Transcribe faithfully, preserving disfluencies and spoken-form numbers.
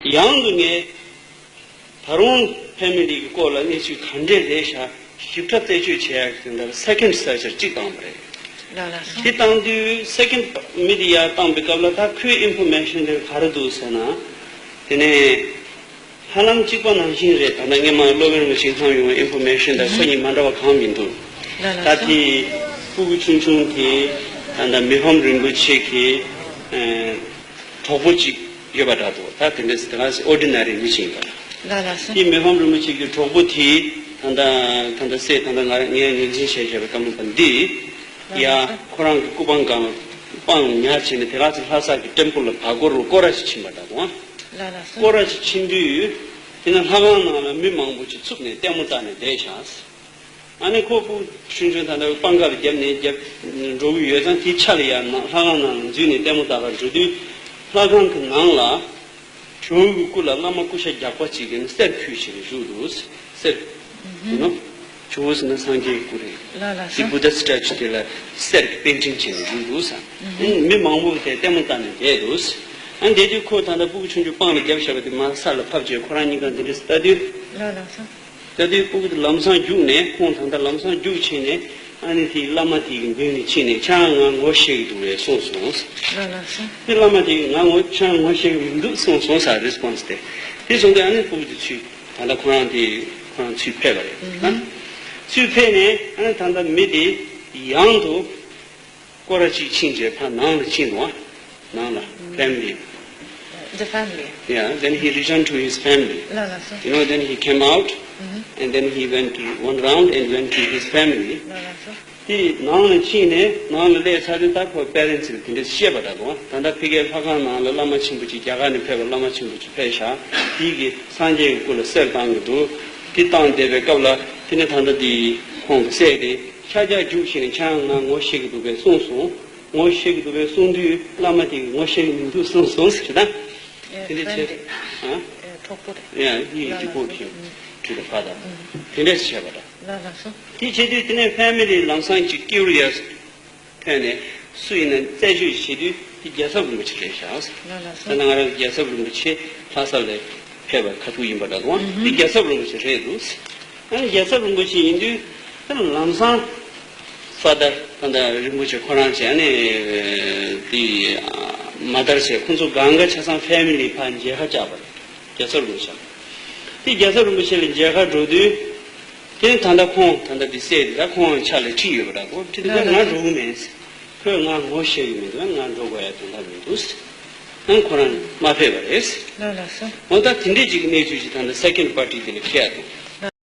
ཡང་དུ་ངས་ད་རུང་ཕེ་མི་ལི་གི་སྐོར་ལ་གནས་ཚུལ་ག་འདྲས་རེད་ཤག་ཞིབ་ཕྲ་རྩད་གཅོད་བྱེད་ཡག་གི་དོན་དག་ལ་སེ་ཀེན་ཌི་སར་ཆར་གཅིག་བཏང་བ་རེད། ལགས་ལགས་སོ། དེ་བཏང་དུས་སེ་ཀེན་ཌི་མི་དེ་ཡར་བཏང་པའི་སྐབས་ལ་ད་ཁོའི་ཨིན་ཕོ་མེ་ཤན་དེ་ག་རེ་འདུག་ཟེར་ན། དེ་ནས་ཧ་ལམ་གཅིག་པ་ནང་བཞིན་རེད། ད་ལྟ་སྔས་མ་སློབ་དཔོན་རིན་པོ་ཆེས་བསླངས་ཡོང་བའི་ཨིན་ཕོ་མེ་ཤན་དང་ཁོ་གཉིས་མ་འདྲ་བ་གང་མི་འདུག་ལགས་ལགས་ད་སོ། དེ་སྤུ་གུ་ཆུང་ཆུང་དེ་ད་ལྟ་མི་ཕམ་རིན་པོ་ཆེ་གི་ཨ་གྲོགས་པོ་གཅིག་ཡོད་པ་འདྲ་འདུག་ད་དེ་འདྲ་དེ་ག་ཨོར་ཌི་ནེ་རི་མི་ཞིག་ཡིན་པ། ལགས་ལགས་སོ། དེ་མི་ཕམ་རིན་པོ་ཆེ་གི་གྲོགས་པོ་དེ་ད་ལྟ་ད་ལྟ་སྲས་ད་ལྟ་ང་ངས་ངོས་འཛིན་བྱས་བཞག་པའི་བཀའ་མོལ་པ་འདི། ལགས་ཡ་ལགས་སོ། ཁོ་རང་གི་སྐུ་པང་སྒང་སྤང་ཉར་བྱས་ནས་དེ་ག་ཚོད་ལྷ་ས་གི་ཊེམ་པལ་ལ་བར་སྐོར་རུ་སྐོར་ར་ཞིག་ཕྱིན་པ་འདྲ་འདུག་ལགས་ལགས་སོ། སྐོར་ར་ཞིག་ཕྱིན་དུས་དེ་ན་ལྷ་ཁང་ནང་ལ་མི་མང་པོ་ཅིག་ཚུགས་ནས་ལྟད་མོ་ལྟ་ནས་བསྡད་བཞག་ཨ་ནི་ཁོ་སྤུ་གུ་ཆུང་ཆུང་ད་ལྟ་པང་ཁ་ལ་བརྒྱབ་ནས་བརྒྱབ་འགྲོ་གི་ཡོད་ཙང་དེའི་ཆ་ལ་ཡར་ནང་ལྷ་ཁང་ནང་ལ་འཛུལ་ནས་ལྟད་མོ་ལྟ་གར་འགྲོ་དུས་ལྷ་ཁང་གི་ནང་ལ་ཇོ་བོ་གི་སྐུ་ལ་བླ་མ་སྐུ་ཤ་རྒྱགས་པ་གཅིག་གིས་གསེར་ཕུལ་བྱས་ནས་བཞུགས་འདུག་གསེར། ཡིན་ནོ། ཇོ་བོ་ཟེར་ན་སངས་རྒྱས་ཀྱི་སྐུ་རེད། ལགས་ལགས་སོ། དེ་བུདྡྷ་སི་ཊེ་ཅུ་དེ་ལ་གསེར་གྱི་པེན་ཊིང་བྱས་ནས་བཞུགས་འདུག་ས། ཨ་ནི་མི་མང་པོ་དེ་ལྟད་མོ་ལྟ་ནས་བསྡད་འདུག་ཨ་ནི་བསྡད་དུས་ཁོ་ད་ལྟ་སྤུ་གུ་ཆུང་ཆུང་པང་ལ་བརྒྱབ་བཞག་པ་དེ་མར་ས་ལ་ཕབ་བྱས་ཁོ་རང་གཉིས་ཀ་འདི་འདྲས་ལྟ་དུས། ལགས་ལགས་སོ། ལྟ་དུས་སྤུ་གུ་དེ་ལམ་སང་རྒྱུགས་ནས་ཁོང་ད་ལྟ་ལམ་སང་རྒྱུགས་ཕྱིན་ནས་ཨ་ནི་དེའི་བླ་མ་དེ་གི་མདུན་ནས་ཕྱིན་ནས་ཁྱེད་རང་ང་ངོ་ཤེས་ཀྱི་འདུག་བས་གསུངས་སོང་། ལགས་ལགས་སོ། དེ་བླ་མ་དེ་གིས་ང་ངོ་ཁྱེད་རང་ངོ་ཤེས་ཀྱི་མི་འདུག་གསུངས་སོང་ས་རེ་སི་པོན་སི་དེ། དེ་སོང་དུས་ཨ་ནི་སྤུ་གུ་དེ་ཚུར་ད་ལྟ་ཁོ་རང་དེ་ཁོ་རང་ཚུར་ཕེབས་པ་རེད། ཨ་ཚུར་ཕེབས་ནས་ཨ་ནི་ད་ལྟ་མི་དེ་ཡང་དུ་སྐོར་ར་གཅིག་ཕྱིན་རྗེས་ཕར་ནང་ལ་ཕྱིན་འདུག་ནང་ལ་ཕེ་མི་ལི། The family. Yeah, then he returned to his family. ལགས་ལགས་སོ། You know, then he came out, and then he went to one round and went to his family. ལགས་ལགས་སོ། དེ་ནང་ལ་ཕྱིན་ནས་ནང་ལ་སླེབས་ཚར་དུས་ད་ཁོ་པེ་རེན་སི་ལ་དེ་འདྲ་བཤད་པ་འདྲ་འདུག་ད་ལྟ་ཕ་གིའི་ལྷ་ཁང་ནང་ལ་བླ་མ་ཆེན་པོ་ཅིག་རྒྱ་གར་ནས་ཕེབས་པ་བླ་མ་ཆེན་པོ་ཅིག་ཕེབས་ཤག་དེ་གིས་སངས་རྒྱས་ཀྱི་སྐུ་ལ་གསེར་བཏང་གི་འདུག་དེ་བཏང་བསྡད་པའི་སྐབས་ལ་དེ་ནས་ད་ལྟ་དེ་ཁོང་གི་སྲས་དེ་ཤར་རྒྱག་རྒྱུགས་ཤིག་ནས་ཁྱེད་རང་ང་ངོ་ཤེས་ཀྱི་འདུག་པས་གསུངས་སོང་། ངོ་ཤེས་ཀྱི་འདུག་པས་གསུངས་དུས་བླ་མ་དེ་གིས་ངོ་ཤེས་ཀྱི་མི་འདུག་གསུངས་སོང་ཟེར་ད། དེ་འདྲ་བྱས། ཨ། གྲོགས་པོ་རེད། Yeah, he report him to the father. དེ་འདྲ་བྱས་པ་འདྲ། ལགས་ལགས་སོ། དེ་བྱེད་དུས་དེ་ནས་ཕེ་མི་ལི་ལམ་སང་ཅིག་ཀིའུ་རི་ཡ་སི་ཐོན་ནས་སུ་ཡིན་ན་རྩད་གཅོད་བྱེད་དུས་དེ་རྒྱལ་ཚབ་རིན་པོ་ཆེ་རེད་ཤག་ལགས་ལགས་སོ། ད་ནང་རང་རྒྱལ་ཚབ་རིན་པོ་ཆེ་ལྷ་ས་ལ་ཕེབས་པ་ཁ་ཐུག་ཡིན་པ་འདྲ་འདུག་དེ་རྒྱལ་ཚབ་རིན་པོ་ཆེ་རེད་འདུག་ཨ་ནི་རྒྱལ་ཚབ་རིན་པོ་ཆེ་ཡིན་དུས་ད་ལམ་སང་ཕ་དར་ད་ལྟ་རིན་པོ་ཆེ་ཁོ་རང་བྱས་ནས་དེ་མ་དར་བྱས་ཁོང་ཚོ་གང་ག་ཆ་ཚང་ཕེ་མི་ལི་ཕར་མཇལ་ཁ་བཅར་བ་རེད། རྒྱལ་ཚབ་རིན་པོ་ཆེ། དེ་རྒྱལ་ཚབ་རིན་པོ་ཆེ་ལ་མཇལ་ཁ་འགྲོ་དུས། དེ་ནས་ད་ལྟ་ཁོང་ད་ལྟ་དེ་སྲས་དེ་ད་ཁོང་ཕྱག་ལ་ཁྲིད་ཡོད་པ་འདྲ་འདུག་ཁྲིད་དུས་ལགས་ང་ལགས་འགྲོ་གི་མེད། ཁོས་ང་ངོ་ཤེས་ཀྱི་མི་འདུག་ང་འགྲོ་དགོས་ཡ་དོན་དག་མི་འདུག་ཨང་ཁོ་རང་མ་ཕེབས་པ་རེད། ལགས་ལགས་སོ། འོ་ད་དེ་འདྲས་ཅིག་གི་གནས་ཚུལ་ཅིག་ད་ལྟ་སེ་ཀེན་ཌི་པར་ཊི་དེ་ལ་འཁེལ་ཡ་འདུག